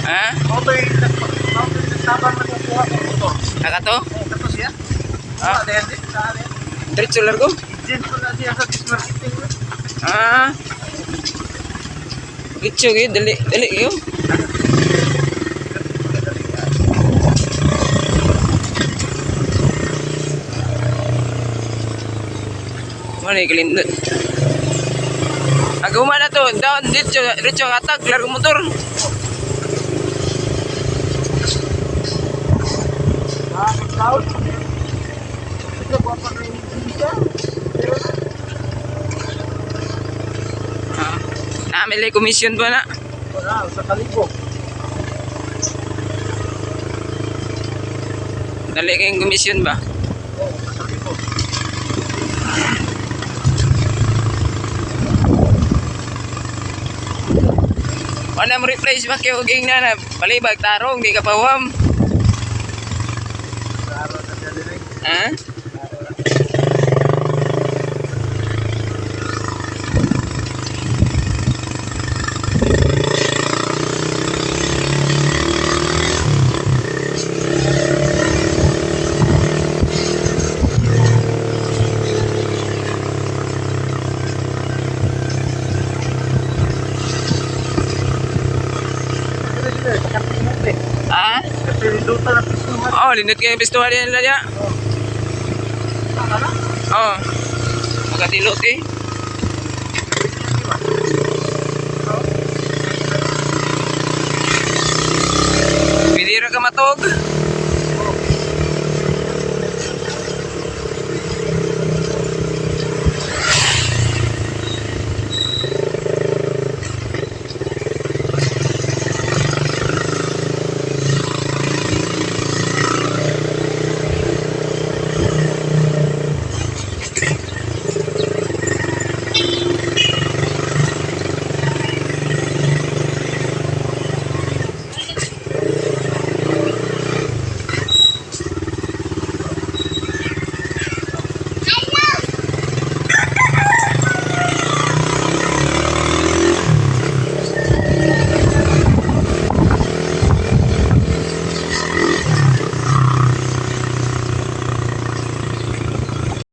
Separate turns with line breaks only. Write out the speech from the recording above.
Ha?
Mao to'y nagtabang nakukuha kong motor.
Nakato?
Oh, kato siya.
Ah.
Ah, dahil din sa alin.
Diretso largo?
Agent ko na siya sa marketing.
Ah. Diretso gyud, dali, dali gyud. Mano yung kalindot. Aguma na to, down, diretso, diretso ang atag, largo motor.
Ah, cloud. Ito pa na yung siya.
Ah. Namili commission ba na?
Wala, sa kalibo.
Dali kayong commission ba?
Oh, sa kalibo.
Wala mo replace ba kayo ging na na palibag tarong di ka pawam.
Klaro na siya din eh.
Ha?
Dili, dili, sa kapinot eh.
Ha?
Kasi rindutan na pistuhan.
Oh, lindot kayo pistuhan nila niya.
Tama na?
Oh. Magatilot eh. Pwede ra ka matog.